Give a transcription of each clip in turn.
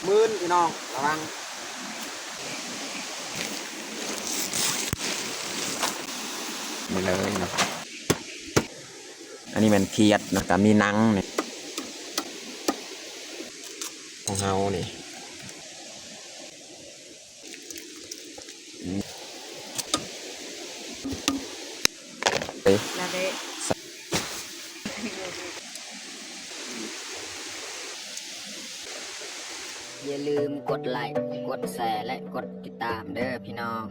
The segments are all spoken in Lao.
ໝື່ນພີ່ນ້ອງ ລະວັງ ນີ້ເລີຍເນາະ. ອັນນີ້ແມ່ນຂຽດເນາະ ກະມີໜັງນີ້ ຂອງເຮົານີ້. ຢ່າລືມກົດໄລ້ ກົດແຊ ແລະ ກົດຕິດຕາມເດີພີ່ນ້ອງ.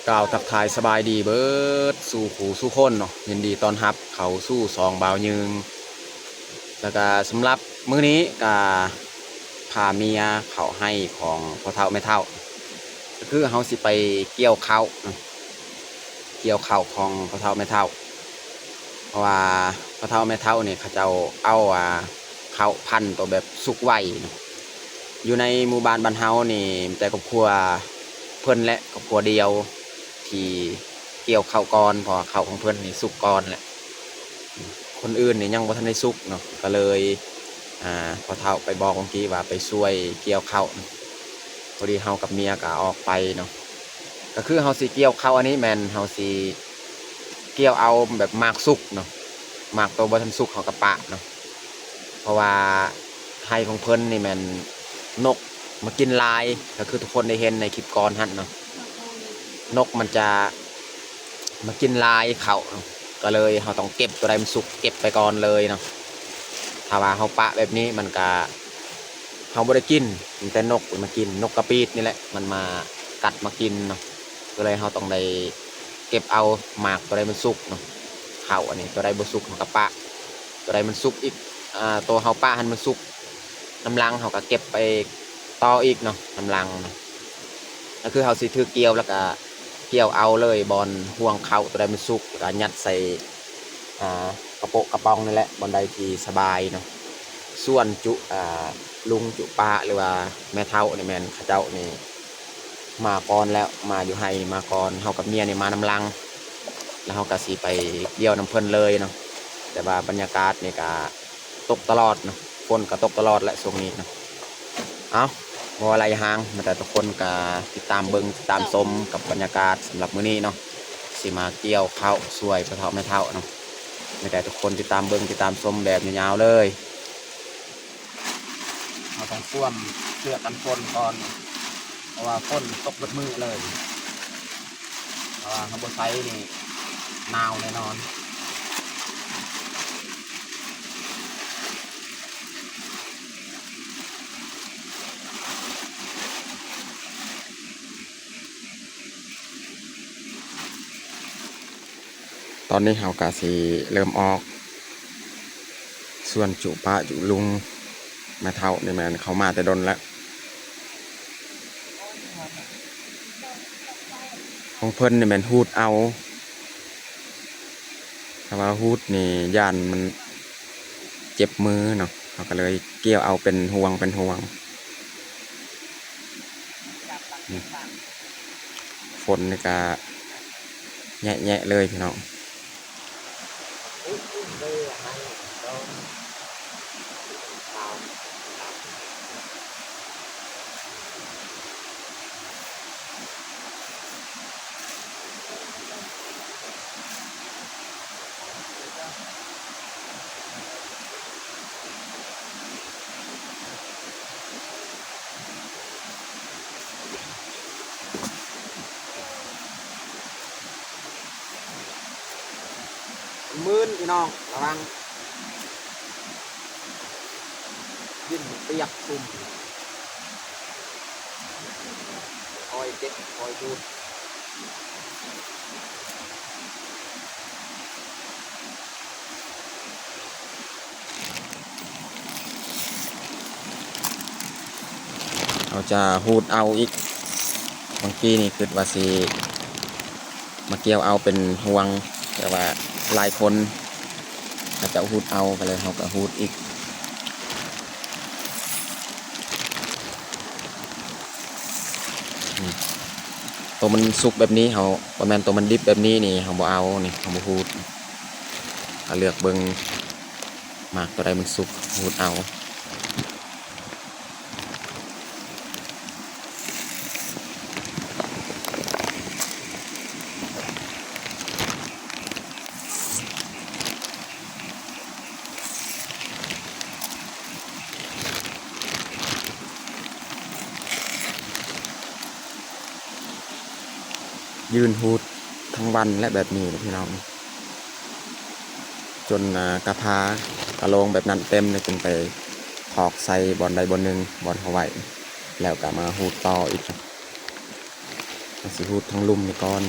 ກ່າວທັກທາຍສະບາຍດີເບີດສູ່ຜູ້ສູ່ຄົນເນາະ, ຍິນດີຕ້ອນຮັບເຂົ້າສູ່ຊ່ອງບ່າວຍືງ. ແລ້ວກະສຳລັບມື້ນີ້ກະພາເມຍເຂົ້າໄຮ່ຂອງພໍ່ເຖົ້າແມ່ເຖົ້າ, ກະຄືເຮົາຊິໄປກ່ຽວເຂົ້າເນາະ. ກ່ຽວເຂົ້າຂອງພໍ່ເຖົ້າແມ່ເຖົ້າ ເພາະວ່າພໍ່ເຖົ້າແມ່ເຖົ້ານີ້ເຂົາເຈົ້າເອົາ ອ່າ ເຂົ້າພັນໂຕແບບສຸກໄວເນາະ. ຢູ່ໃນໝູ່ບ້ານບ້ານເຮົານີ້ມີແຕ່ຄອບຄົວເພິ່ນແຫຼະ ຄອບຄົວດຽວທີ່ກ່ຽວເຂົ້າກ່ອນ ເພາະວ່າເຂົ້າຂອງເພິ່ນນີ້ສຸກກ່ອນແຫຼະ. ຄົນອື່ນນີ້ຍັງບໍ່ທັນໄດ້ສຸກເນາະ ກະເລີຍ ອ່າ ພໍ່ເຖົ້າໄປບອກເມື່ອກີ້ວ່າໄປຊ່ວຍກ່ຽວເຂົ້າ. ພໍດີເຮົາກັບເມຍກະອອກໄປເນາະ, ກະຄືເຮົາຊິກ່ຽວເຂົ້າອັນນີ້ແມ່ນເຮົາຊິກ່ຽວເອົາແບບໝາກສຸກເນາະ, ໝາກໂຕບໍ່ທັນສຸກເຮົາກະປະເນາະ. ເພາະວ່າໄຮ່ຂອງເພິ່ນນີ້ແມ່ນນົກມາກິນຫຼາຍ ກະຄືທຸກຄົນໄດ້ເຫັນໃນຄລິບກ່ອນຫັ້ນເນາະ, ນົກມັນຈະ ມາກິນຫຼາຍເຂົ້າເນາະ, ກະເລີຍເຮົາຕ້ອງເກັບໂຕໃດມັນສຸກເກັບໄປກ່ອນເລີຍເນາະ. ຖ້າວ່າເຮົາປະແບບນີ້ມັນກະ ເຮົາບໍ່ໄດ້ກິນ, ມີແຕ່ນົກມາກິນ, ນົກກະປີດນີ້ແຫຼະມັນມາກັດມາກິນເນາະ. ກະເລີຍເຮົາຕ້ອງໄດ້ເກັບເອົາໝາກໂຕໃດມັນສຸກເນາະ, ເຂົ້າອັນນີ້ໂຕໃດບໍ່ສຸກເຮົາກະປະ, ໂຕໃດມັນສຸກອີກ ອ່າ ໂຕເຮົາປະຫັ້ນມັນສຸກ ນຳຫຼັງເຮົາກະເກັບໄປຕໍ່ອີກເນາະ ນຳຫຼັງເນາະ. ກະຄືເຮົາຊິຖືກ່ຽວ ແລ້ວກະກ່ຽວເອົາເລີຍບ່ອນຮວງເຂົ້າໂຕໃດມັນສຸກ ແລ້ວກະຍັດໃສ່ ອ່າ ກະໂປະກະປ໋ອງນີ້ແຫຼະ ບ່ອນໃດທີ່ສະບາຍເນາະ. ສ່ວນຈຸ ອ່າ ລຸງຈຸປ້າ ຫຼືວ່າແມ່ເຖົ້ານີ້ແມ່ນເຂົາເຈົ້ານີ້ ມາກ່ອນແລ້ວ ມາຢູ່ໄຮ່ນີ້ມາກ່ອນ, ເຮົາກັບເມຍນີ້ມານຳຫຼັງ ແລ້ວເຮົາກະຊິໄປກ່ຽວນຳເພິ່ນເລີຍເນາະ. ແຕ່ວ່າບັນຍາກາດນີ້ກະຕົກຕະຫຼອດເນາະ, ຝົນກະຕົກຕະຫຼອດແຫຼະຊ່ວງນີ້ເນາະ. ເອົ້າ ບໍ່ວ່າໄຫຼຫ່າງ ແຕ່ທຸກຄົນກະຕິດຕາມເບິ່ງ ຕິດຕາມຊົມກັບບັນຍາກາດສຳລັບມື້ນີ້ເນາະ, ຊິມາກ່ຽວເຂົ້າຊ່ວຍພໍ່ເຖົ້າແມ່ເຖົ້າເນາະ. ແຕ່ທຸກຄົນຕິດຕາມເບິ່ງ ຕິດຕາມຊົມແບບຍາວໆເລີຍ. ເຮົາຕ້ອງສວມເສື້ອກັນຝົນກ່ອນ ເພາະວ່າຝົນຕົກເບິດມື້ເລີຍ, ຖ້າວ່າເຮົາບໍ່ໃສ່ນີ້ໜາວແນ່ນອນ. ຕອນນີ້ເຮົາກະຊິເລີ່ມອອກ ສ່ວນຈຸປ້າຈຸລຸງແມ່ເຖົ້ານີ້ແມ່ນເຂົາມາແຕ່ດົນແລ້ວ. ຂອງເພິ່ນນີ້ແມ່ນຮູດເອົາ, ຖ້າວ່າຮູດນີ້ຢ້ານມັນເຈັບມືເນາະ, ເຮົາກະເລີຍກ່ຽວເອົາເປັນຫ່ວງເປັນຫ່ວງ. ຝົນນີ້ກະແຍະໆເລີຍພີ່ນ້ອງ. ໝື່ນພີ່ນ້ອງ ລະວັງ ດິນມັນປຽກຊຸ່ມ ຄອຍເກັບ ຄອຍຈູດ. ເຮົາຈະຮູດເອົາອີກ. ບາງທີນີ້ຄິດວ່າຊິມາກ່ຽວເອົາເປັນຮວງ ແຕ່ວ່າຫຼາຍຄົນເຂົາເຈົ້າຮູດເອົາ ກໍເລີຍເຮົາກໍຮູດອີກ. ອືມ ໂຕມັນສຸກແບບນີ້ເຮົາ ບໍ່ແມ່ນ ໂຕມັນດິບແບບນີ້ນີ້ເຮົາບໍ່ເອົານີ້ ເຮົາບໍ່ຮູດ. ກໍເລືອກເບິ່ງ ໝາກໂຕໃດມັນສຸກ ຮູດເອົາ. ຢືນຮູດທັງວັນແຫຼະແບບນີ້ນະພີ່ນ້ອງ. ຈົນ ອ່າ ກະພາກະໂລງແບບນັ້ນເຕັມ ແລ້ວຈຶ່ງໄປຖອກໃສ່ບ່ອນໃດບ່ອນໜຶ່ງ ບ່ອນເຂົາໄວ້ ແລ້ວກໍມາຮູດຕໍ່ອີກ. ເຮົາຊິຮູດທັງລຸ່ມນີ້ກ່ອນ.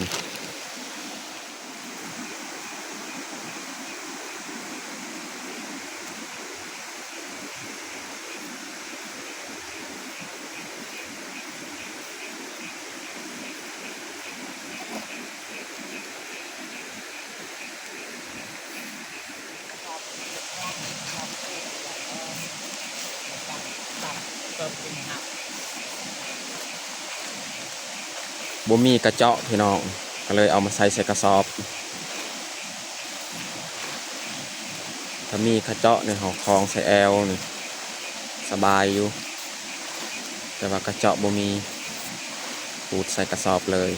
ບໍ່ມີກະເຈາະພີ່ນ້ອງ ກໍເລີຍເອົາມາໃສ່ໃສ່ກະສອບ. ຖ້າມີກະເຈາະນີ້ ເຮົາຄອງໃສ່ແອວນີ້ສະບາຍຢູ່ ແຕ່ວ່າກະເຈາະບໍ່ມີ ຂູດໃສ່ກະສອບເລີຍ.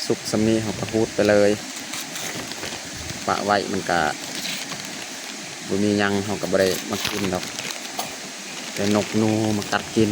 ສຸກສ່ຳນີ້ເຮົາກໍຮູດໄປເລີຍ ປະໄວ້ມັນກະບໍ່ມີຫຍັງ ເຮົາກໍບໍ່ໄດ້ມາກິນດອກ ແຕ່ນົກໜູມາກັດກິນ.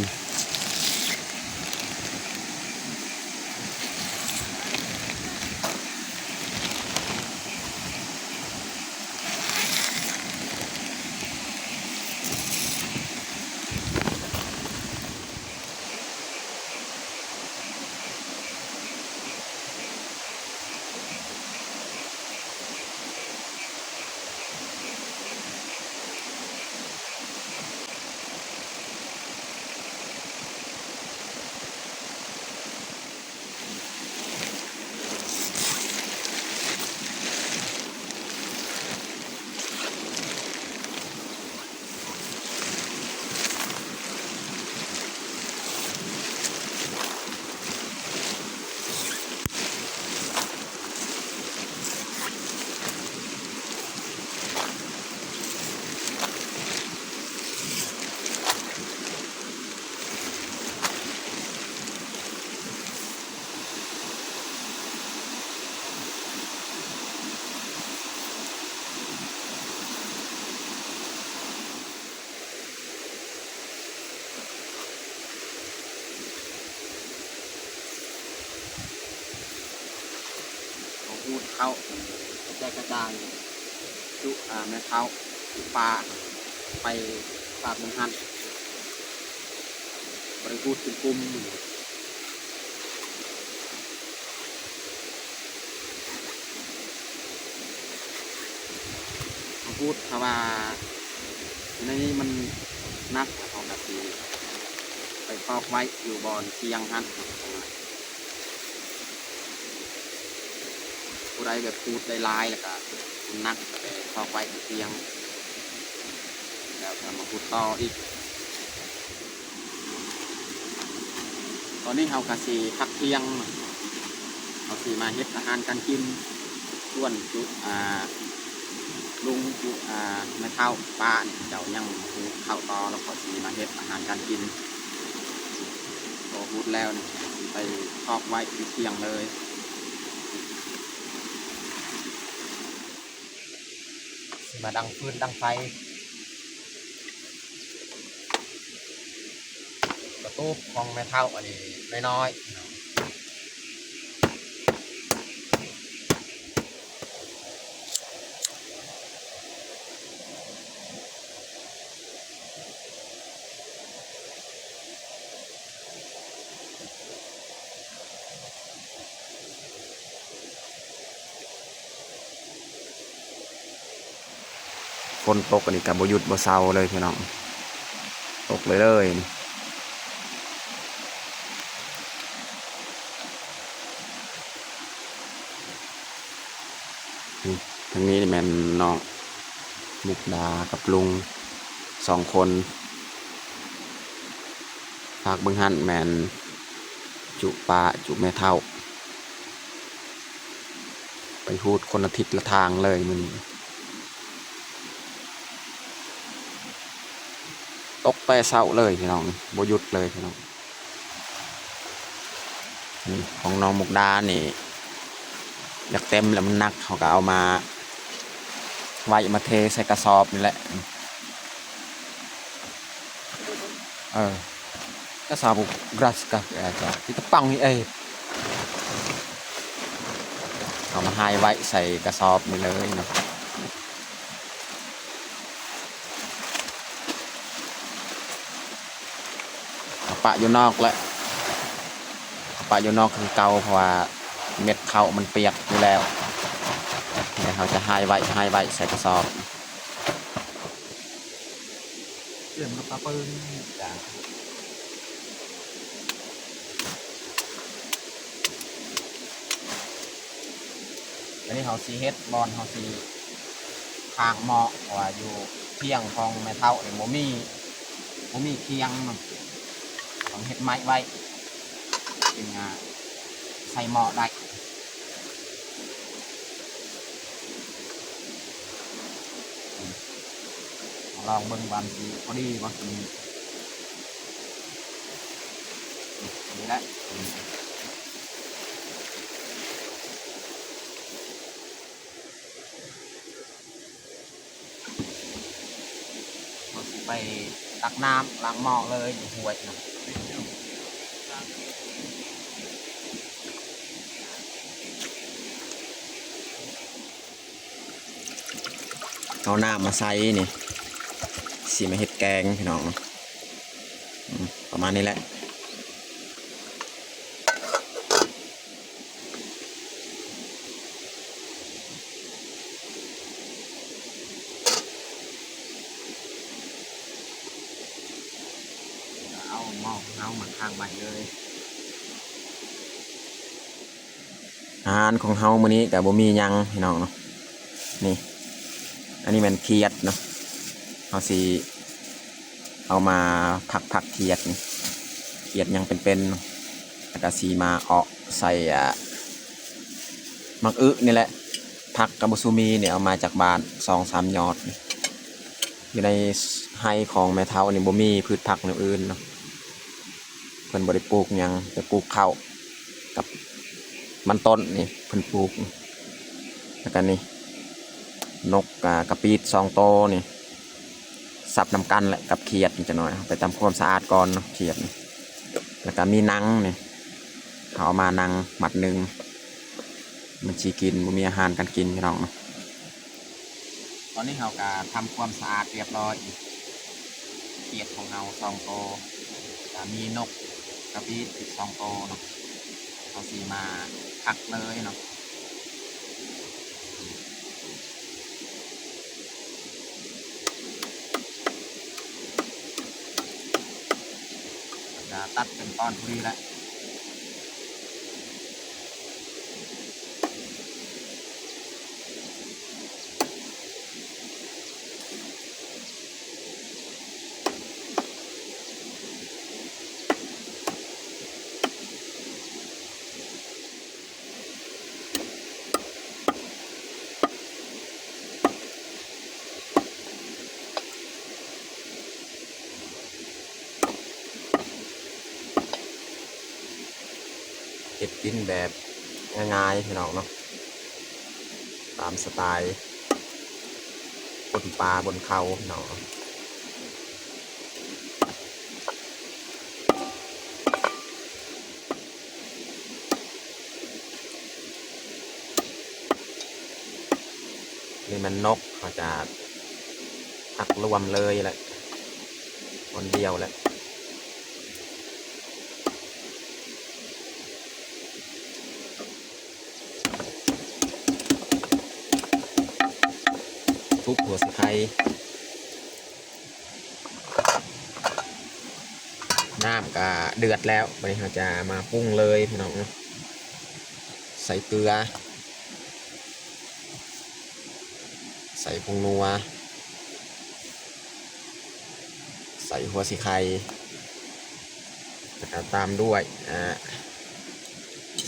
ເຮົາຂູດເຂົ້າກະແຈກກະຈາຍ ຈຸ ອາ ແມ່ເຖົ້າ ຈຸປາ ໄປປາກມັນຫັ້ນ ບໍ່ໄດ້ຂູດເປັນກຸ່ມ. ເຮົາຂູດ ຖ້າວ່າໃນນີ້ມັນໜັກ ເຮົາກະຊິໄປຖອກໄວ້ຢູ່ບ່ອນທ່ຽງຫັ້ນ. ຜູ້ໃດແບບຂູດໄດ້ຫຼາຍ ແລ້ວກະໜັກ ໄປຖອກໄວ້ຢູ່ທ່ຽງ ແລ້ວກະມາຂູດຕໍ່ອີກ. ຕອນນີ້ເຮົາກະຊິພັກທ່ຽງ ເຮົາຊິມາເຮັດອາຫານການກິນ ສ່ວນຈຸ ອາ ລຸງຈຸ ອາ ແມ່ເຖົ້າປ້ານີ້ ເຂົາເຈົ້າຍັງຂູດເຂົ້າຕໍ່ ແລ້ວເຂົາຊິມາເຮັດອາຫານການກິນ. ພໍຂູດແລ້ວນີ້ ຊິໄປຖອກໄວ້ຢູ່ທ່ຽງເລີຍ. ຊິມາດັງຟືນດັງໄຟ ກະຕູບຂອງແມ່ເຖົ້າອັນນີ້ນ້ອຍໆ. ຝົນຕົກອັນນີ້ກໍບໍ່ຢຸດບໍ່ເຊົາເລີຍພີ່ນ້ອງ ຕົກເລື້ອຍໆ. ນີ້ ທາງນີ້ແມ່ນນ້ອງມຸກດາກັບລຸງສອງຄົນ. ພາກເບື້ອງຫັ້ນແມ່ນຈຸປ້າຈຸແມ່ເຖົ້າ ໄປຮູດຄົນລະທິດລະທາງເລີຍມື້ນີ້ ຕົກແຕ່ເຊົ້າເລີຍພີ່ນ້ອງ ບໍ່ຢຸດເລີຍພີ່ນ້ອງ. ນີ້ຂອງນ້ອງມຸກດານີ້ ຢາກເຕັມແລ້ວ ມັນໜັກ ເຮົາກໍເອົາມາໄວ້ ມາເທໃສ່ກະສອບນີ້ແຫຼະ. ເອີ ກະສອບກຣາສກະ ເອີ ຈະຕິດຕະປັງນີ້ ເອີ ເອົາມາຫາຍໄວ້ໃສ່ກະສອບນີ້ເລີຍເນາະ. ເອົາປະຢູ່ນອກແຫຼະ ເອົາປະຢູ່ນອກຄືເກົ່າ ເພາະວ່າເມັດເຂົ້າມັນປຽກຢູ່ແລ້ວ ແລ້ວເຮົາຈະຫາຍໄວ້ ຫາຍໄວ້ໃສ່ກະສອບ. ເລື່ອງນກກະປຶ້ງຈ້າ. ອັນນີ້ເຮົາຊິເຮັດບ່ອນເຮົາຊິຂ້າງໝໍ້ ເພາະວ່າຢູ່ຄຽງຂອງແມ່ເຖົ້ານີ້ບໍ່ມີ ບໍ່ມີຄຽງເນາະ ຕ້ອງເຮັດໄມ້ໄວ້ ຈຶ່ງ ອ່າ ໃສ່ໝໍ້ໄດ້. ລອງເບິ່ງວ່າມັນຊິພໍດີບໍ່ ຊິ ນີ້ແຫຼະ. ເຮົາຊິໄປຕັກນ້ຳລ້າງໝໍ້ເລີຍຢູ່ຫ້ວຍນະ. ເອົານ້ຳມາໃສ່ນີ້ ຊິມາເຮັດແກງພີ່ນ້ອງເນາະ. ອືມ ປະມານນີ້ແຫຼະ. ເອົາໝໍ້ເຮົາມາຄ້າງໄວ້ເລີຍ. ອາຫານຂອງເຮົາມື້ນີ້ກໍບໍ່ມີຫຍັງພີ່ນ້ອງເນາະ. ນີ້ ອັນນີ້ແມ່ນຂຽດເນາະ ເຮົາຊິ ເອົາມາຜັກໆຂຽດນີ້ ຂຽດຍັງເປັນໆ ແລ້ວກະຊິມາເອາະໃສ່ ອ່າ ໝາກອຶນີ້ແຫຼະ ຜັກກະບໍ່ຊູມີນີ້ ເອົາມາຈາກບ້ານສອງສາມຍອດ. ຢູ່ໃນໄຮ່ຂອງແມ່ເຖົ້ານີ້ບໍ່ມີພືດຜັກແນວອື່ນເນາະ ເພິ່ນບໍ່ໄດ້ປູກຫຍັງ ແຕ່ປູກເຂົ້າກັບມັນຕົ້ນນີ້ເພິ່ນປູກ. ແລ້ວກະນີ້ ນົກ ອ່າ ກະປີດສອງໂຕນີ້ ສັບນຳກັນແຫຼະກັບຂຽດນີ້ຈັກໜ້ອຍ ໄປທຳຄວາມສະອາດກ່ອນເນາະ ຂຽດນີ້. ແລ້ວກະມີໜັງນີ້ ເຮົາເອົາມາໜັງມັດໜຶ່ງ ມັນຊິກິນ ບໍ່ມີອາຫານການກິນພີ່ນ້ອງເນາະ. ຕອນນີ້ເຮົາກະທຳຄວາມສະອາດຮຽບຮ້ອຍ ຂຽດຂອງເຮົາສອງໂຕ ກະມີນົກກະປີດອີກສອງໂຕເນາະ. ເຮົາຊິມາຜັກເລີຍເນາະ. ກະຕັດເປັນຕອນພໍດີແຫຼະ. ເຮັດກິນແບບງ່າຍໆ ພີ່ນ້ອງເນາະ ຕາມສະໄຕລ໌ຄົນປ່າບົນເຂົາເນາະ. ນີ້ແມ່ນນົກ ເຮົາຈະຫັກລວມເລີຍແຫຼະ ບ່ອນດຽວແຫຼະ. ເ ທຸກຫົວຊິໄຄ ນ້ຳກະເດືອດແລ້ວ ບາດນີ້ເຮົາຈະມາປຸງເລີຍພີ່ນ້ອງເນາະ ໃສ່ເກືອ ໃສ່ຜົງນົວ ໃສ່ຫົວຊິໄຄ ແລ້ວກະຕາມດ້ວຍ ອ່າ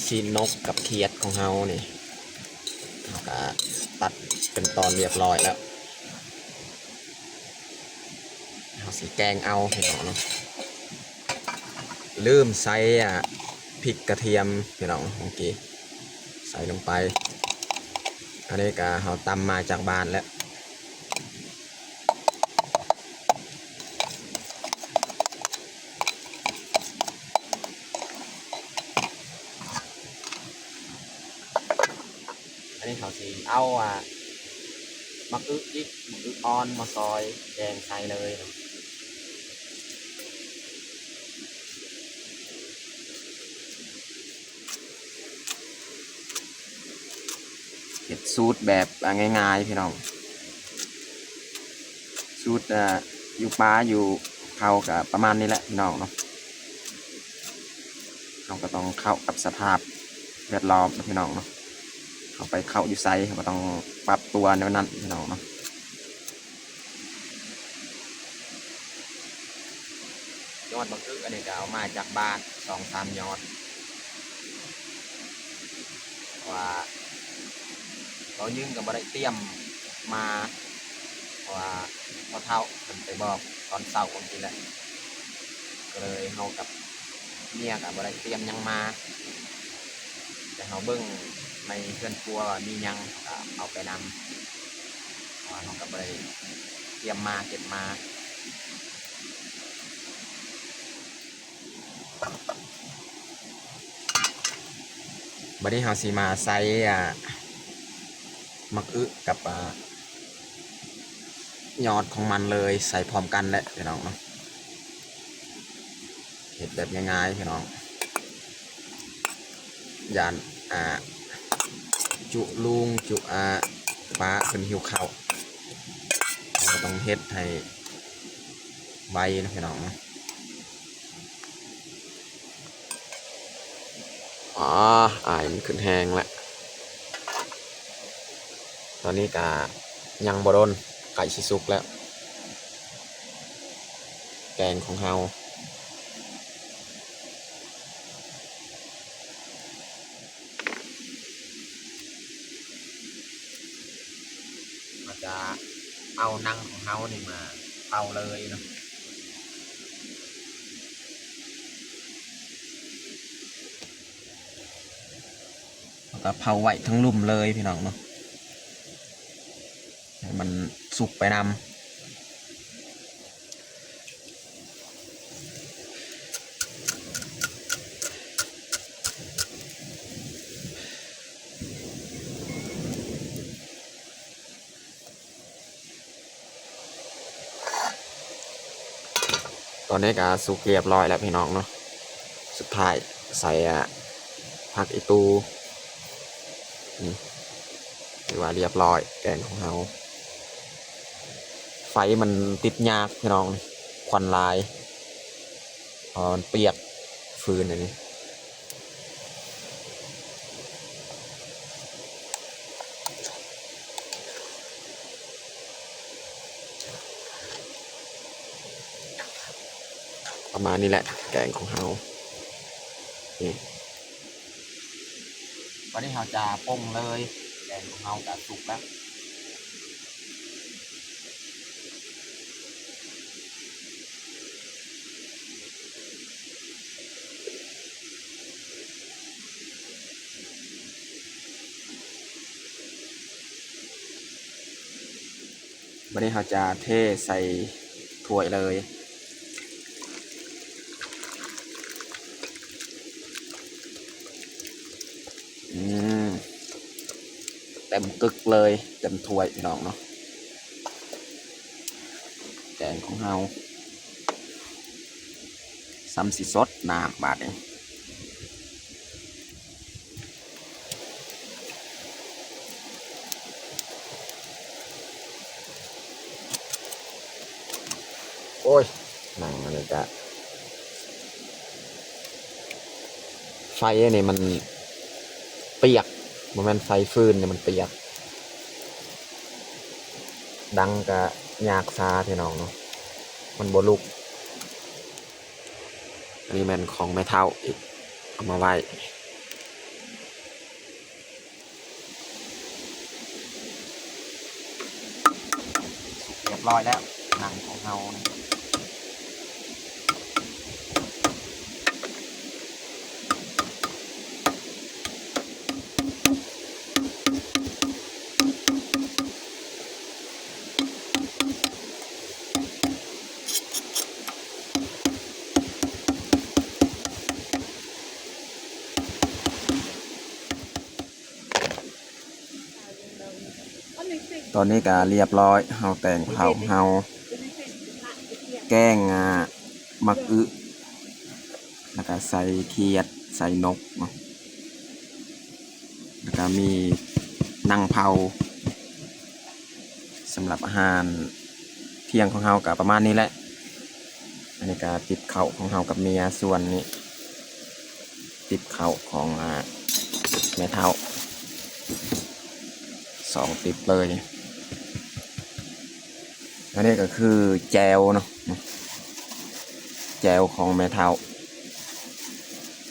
ຊີ້ນນົກກັບຂຽດຂອງເຮົານີ້ ເຮົາກະຕັດເປັນຕອນຮຽບຮ້ອຍແລ້ວ ເຮົາຊິແກງເອົາພີ່ນ້ອງເນາະ ລືມໃສ່ ອ່າ ພິກກະທຽມພີ່ນ້ອງ ເມື່ອກີ້ໃສ່ລົງໄປ ອັນນີ້ກະເຮົາຕຳມາຈາກບ້ານແລ້ວ. ອັນນີ້ເຮົາຊິເອົາ ອ່າ ໝາກອຶອີກ ໝາກອຶອ່ອນມາຊອຍແກງໃສ່ເລີຍເນາະ. ເຮັດສູດແບບ ອ່າ ງ່າຍໆ ພີ່ນ້ອງ ສູດ ອ່າ ຢູ່ປ່າຢູ່ເຂົາກະປະມານນີ້ແຫຼະພີ່ນ້ອງເນາະ ເຮົາກະຕ້ອງເຂົ້າກັບສະພາບແວດລ້ອມເນາະພີ່ນ້ອງເນາະ ເຮົາໄປເຂົ້າຢູ່ໃສ ເຮົາກະຕ້ອງປັບຕົວແນວນັ້ນພີ່ນ້ອງເນາະ. ຍອດບັກອຶອັນນີ້ກະເອົາມາຈາກບ້ານສອງສາມຍອດ ເພາະວ່າເບົາຍືງກະບໍ່ໄດ້ຕຽມມາ ເພາະວ່າພໍ່ເຖົ້າເພິ່ນໄປບອກຕອນເຊົ້າຈັ່ງຊີ້ແຫຼະ ກະເລີຍເຮົາກັບເມຍກະບໍ່ໄດ້ຕຽມຫຍັງມາ ແຕ່ເຮົາເບິ່ງໃນເຮືອນຄົວວ່າມີຫຍັງກະເອົາໄປນຳ ເພາະວ່າເຮົາກະບໍ່ໄດ້ຕຽມມາເກັບມາ. ບາດນີ້ເຮົາຊິມາໃສ່ ອ່າ ໝາກອຶກັບ ອ່າ ຍອດຂອງມັນເລີຍ ໃສ່ພ້ອມກັນແຫຼະພີ່ນ້ອງເນາະ ເຮັດແບບງ່າຍໆ ພີ່ນ້ອງ ຢ້ານ ອ່າ ຈຸລຸງຈຸ ອ່າ ປ້າເພິ່ນຫິວເຂົ້າ ເຮົາກະຕ້ອງເຮັດໃຫ້ໄວເນາະພີ່ນ້ອງເນາະ. ອໍ ອາຍມັນຂຶ້ນແຮງແລ້ວ ຕອນນີ້ກະຍັງບໍ່ດົນ ໃກ້ຊິສຸກແລ້ວ ແກງຂອງເຮົາ. ເຮົາຈະເອົາໜັງຂອງເຮົານີ້ມາເຜົາເລີຍເນາະ ເຮົາກະເຜົາໄວ້ທັງລຸ່ມເລີຍພີ່ນ້ອງເນາະ ໃຫ້ມັນສຸກໄປນຳ. ຕອນນີ້ກະສຸກຮຽບຮ້ອຍແລ້ວພີ່ນ້ອງເນາະ ສຸດທ້າຍໃສ່ ອ່າ ຜັກອີຕູ ນີ້ ຖືວ່າຮຽບຮ້ອຍແກງຂອງເຮົາ. ໄຟມັນຕິດຍາກພີ່ນ້ອງ ຄວັນຫຼາຍ ເພາະວ່າມັນປຽກຟືນອັນນີ້ ປະມານນີ້ແຫຼະ ແກງຂອງເຮົາ ນີ້. ບາດນີ້ເຮົາຈະປົງເລີຍ ແກງຂອງເຮົາກະສຸກແລ້ວ. ບາດນີ້ເຮົາຈະເທໃສ່ຖ້ວຍເລີຍ. ອືມ ເຕັມກຶກເລີຍ ເຕັມຖ້ວຍພີ່ນ້ອງເນາະ ແກງຂອງເຮົາ. ສ່ຳຊິສົດນ້ຳບາດນີ້. ໂອ້ຍ ໜັງອັນນີ້ກະ ໄຟອັນນີ້ມັນປຽກ ບໍ່ແມ່ນໄຟຟືນນີ້ ມັນປຽກ ດັງກະຍາກຊາພີ່ນ້ອງເນາະ ມັນບໍ່ລຸກ. ອັນນີ້ແມ່ນຂອງແມ່ເຖົ້າອີກ ເອົາມາໄວ້. ສຸກຮຽບຮ້ອຍແລ້ວ ໜັງຂອງເຮົານີ້. ຕອນນີ້ກະຮຽບຮ້ອຍ ເຮົາແຕ່ງເຂົ້າເຮົາ ແກງ ອ່າ ໝາກອຶ ແລ້ວກະໃສ່ຂຽດ ໃສ່ນົກເນາະ ແລ້ວກະມີໜັງເຜົາ. ສຳລັບອາຫານທ່ຽງຂອງເຮົາກະປະມານນີ້ແຫຼະ. ອັນນີ້ກະຕິບເຂົ້າຂອງເຮົາກັບເມຍ ສ່ວນນີ້ຕິບເຂົ້າຂອງ ອາ ແມ່ເຖົ້າ ສອງຕິບເລີຍ. ອັນນີ້ກະຄືແຈ່ວເນາະ ແຈ່ວຂອງແມ່ເຖົ້າ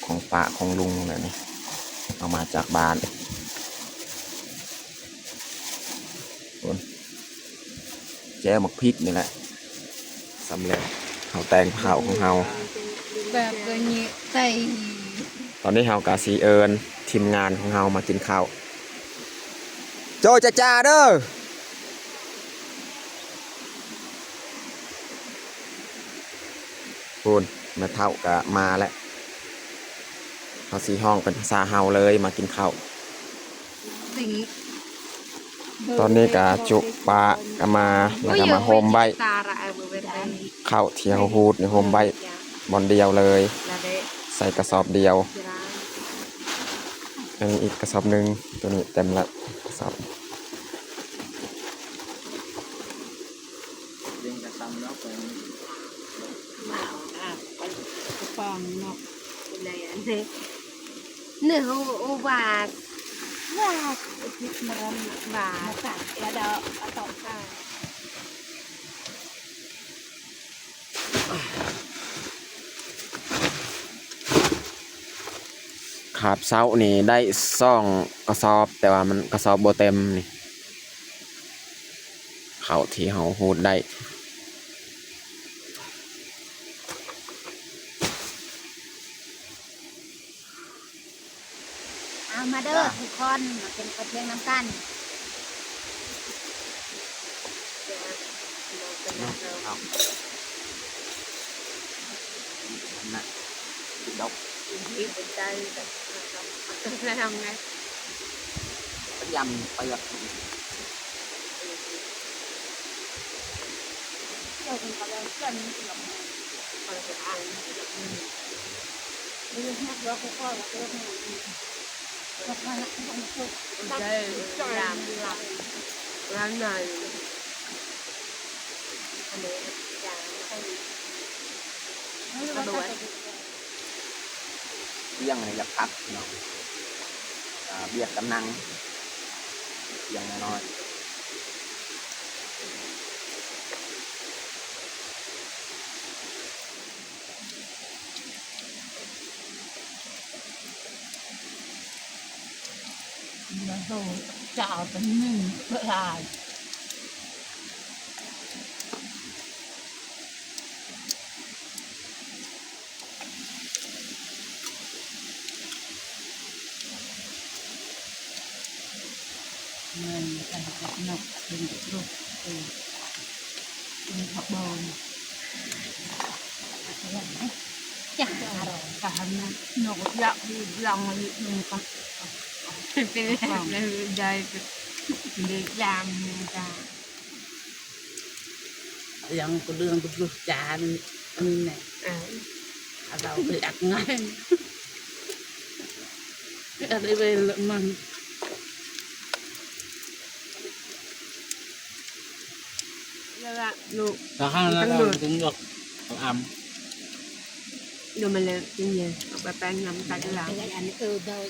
ຂອງປ້າຂອງລຸງແຫຼະນີ້ ເອົາມາຈາກບ້ານ. ໂອ້ຍ ແຈ່ວໝາກພິກນີ້ແຫຼະ ສຳເລັດ ເຮົາແຕ່ງເຂົ້າຂອງເຮົາ. ແບບໂຕນີ້ໃສ່ ຕອນນີ້ເຮົາກະຊິເອີ້ນທີມງານຂອງເຮົາມາກິນເຂົ້າ. ໂຈຈາຈາເດີ. ພຸ້ນ ແມ່ເຖົ້າກະມາແລ້ວ ເຮົາຊິຮ້ອງເປັນພາສາເຮົາເລີຍ ມາກິນເຂົ້າ. ຕອນນີ້ກະຈຸປາກະມາ ແລ້ວກະມາໂຮມໄວ້ ເຂົ້າທີ່ເຮົາຮູດນີ້ໂຮມໄວ້ບ່ອນດຽວເລີຍ ໃສ່ກະສອບດຽວ. ອັນນີ້ອີກກະສອບໜຶ່ງ ໂຕນີ້ເຕັມລະກະສອບ. ເປັນກະຊຳເນາະ ເປັນກະປອງເນາະ ເປັນໄດອັນເດ ເນໂອ ໂອວາດ ວາດ ວາດ ແລ້ວດອກ ອາຕອກກາ ຄາບເຊົ້ານີ້ໄດ້ສອງກະສອບ ແຕ່ວ່າມັນກະສອບບໍ່ເຕັມນີ້ ເຂົ້າທີ່ເຮົາຮູດໄດ້. ເອົາມາເດີທຸກຄົນ ມາກິນເຂົ້າທ່ຽງນຳກັນ. ເອົາ ເອົາ ກິນດອກ ກິນທີ່ເປັນໃຈ ແລ້ວທຳໄງ ໄປຢຳເປືອກ. ທ່ຽງນີ້ຢາກພັກພີ່ນ້ອງ ອ່າ ບຽກກຳລັງ ທ່ຽງນ້ອຍ. ເງິນກັນກັບນົກເປັນລູກເອີ ເປັນຂະບອນ ຈັກອາໂລກະຫັ້ນນະ ນົກຢາກຢູ່ຫຼັງຢູ່ກັນ ເປັນໄດ້ເລີຍຢ່າງນີ້ກະ Yang ko dang dua puluh jam ini. Ah. Atau beli aku ngai. Ada beli lemang. ລູກ ຕາຂ້າງນັ້ນ ເອົາເຖິງດອກ ເອົາອຳ ເດີ ມາເລີຍກິນເຍ ເອົາໄປແປ້ງນຳກັນລາວ ອັນ ເອີ ເບົາ